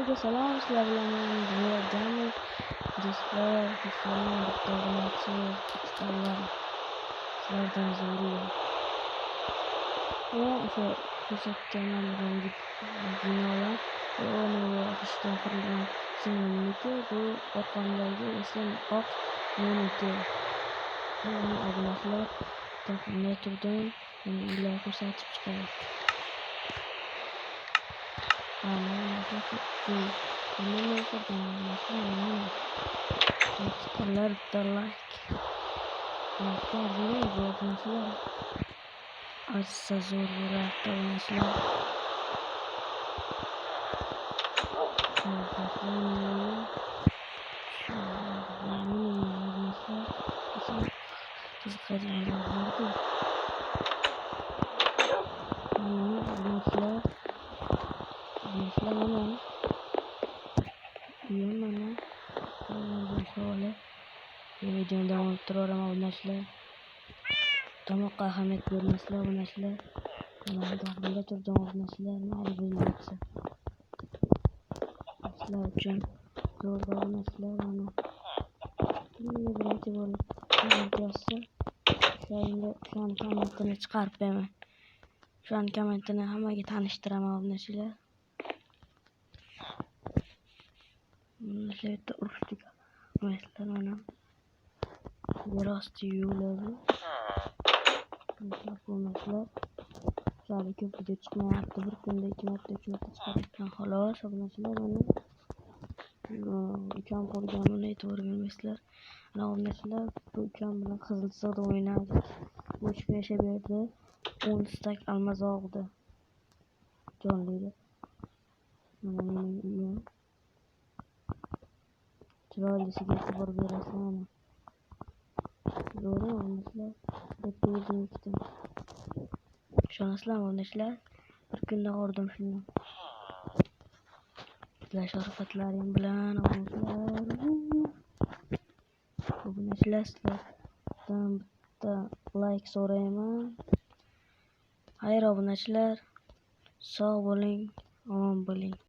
Hammaga salom, sizlar bilan men Dunyo Gamer. Do'stlar, xushvaqt, bitta obunachi, ikkita like. Sizlardan zo'ri yo'q. Va o'sha ko'rsatgan yangi binolar, g'ishtdan qurilgan singlimniki, bu orqamdagi esa oq meniki. Mana obunachilar, telefonda turdim, endi uylar ko'rsatib chiqay. Mana Mana bitta like. Likelar bering, bu obunachilar. Arsa zo'r bo'lardi obunachilar. Qiziqadiganlar borku. Mana obunachilar. Obunachilar mana. Uyim mana. Holi. Videoni davom ettiraveraman obunachilar. Tomoqqa ahamiyat bermaysizlar obunachilar. Mana taqdirda turdim obunachilar, mayli bo'lmayapti. Sizlar uchun zo'r obunachilar mana. Kimga birinchi bo'lib komment yozsa, o'shani kommentini chiqarib beraman. O'shani kommentini hammaga tanishtiraman obunachilar. Mana shu yerda urushdik. Obunachilar mana. Yer osti yo'li bu. Obunachilar. Hali ko'p video chiqmayapti. Bir kunda 2 marta, 3 marta chiqarayotgan xolos obunachilar mana. Ukam qurgan, buni e'tibor bermaysizlar. Ana obunachilar, bu ukam bilan qizil chiziqda o'ynadik. Bu 3 kun yashab berdi. 10 stak almaz oldi. Jonliydi. Mana mening uyim. Chiroylisiga e'tibor berasizlar mana. Zo'rmi obunachilar? Bitta o'zim ekdim. Ishonasizlarmi obunachilar? Bir kunda qurdim shuni. Sizlar sharofatlaring bilan obunachilar. Obunachilar, sizlardan bitta like so'rayman. Xayr obunachilar, sog' bo'ling, omon bo'ling.